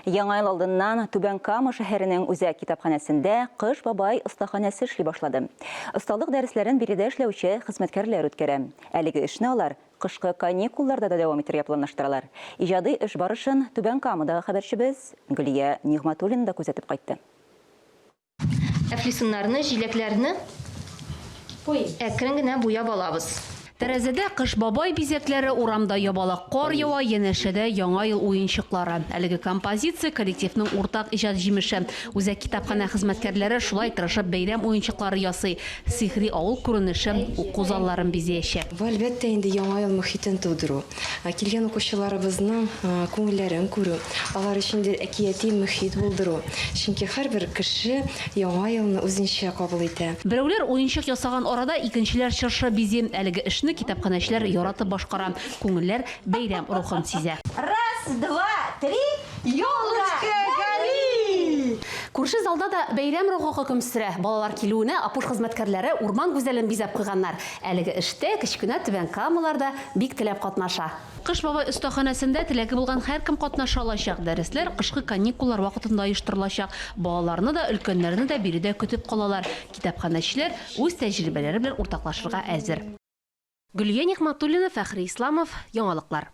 Яңа ел алдыннан Түбән Кама шәһәренең үзәк китапханәсендә Кыш бабай остаханәсе эшли башлады. Осталык дәресләрен биредә эшләүче хезмәткәрләр үткәрә. Әлеге эшне алар кышкы каникулларда да дәвам итәргә планлаштыралар. Иҗади эш барышын Түбән Камадагы хәбәрчебез Гөлия Нигъмәтуллина да күзәтеп кайтты. Әфлисуннарны, җиләкләрне әкрен генә буяп алабыз. Тәрәзәдә Кыш бабай бизәкләре, урамда ябалак кар ява, янәшәдә Яңа ел уенчыклары. Әлеге композиция, коллективның уртак иҗат җимеше. Үзәк китапханә хезмәткәрләре шулай тырышып бәйрәм уенчыклары ясый. Сихри авыл күренеше уку залларын бизиячәк. Бу, әлбәттә инде, Яңа ел мохитен тудыру. Килгән укучыларыбызның күңелләрен күрү, алар өчен дә әкияти мөхит булдыру. Чөнки һәрбер кеше Яңа елны үзенчә кабул итә. Берәүләр уенчык ясаган арада, икенчеләр чыршы бизи. Әлеге эшне китапханәчеләр яратып башкара. Күңелләр бәйрәм рухын сизә. Раз, два, три, елочка гори! Күрше залда да бәйрәм рухы хөкем сөрә. Балалар килүенә Апуш хезмәткәрләре урман гүзәлен бизәп куйганнар. Әлеге эштә кечкенә түбәнкамалар да бик теләп катнаша. Кыш бабай остаханәсендә теләге булган һәркем катнаша алачак. Дәресләр кышкы каникуллар вакытында оештырылачак. Балаларны да, өлкәннәрне дә биредә көтеп калалар. Китапханәчеләр үз тәҗрибәләре белән уртаклашырга әзер. Гөлия Нигъмәтуллина, Фәхри Исламов, Яңалыклар.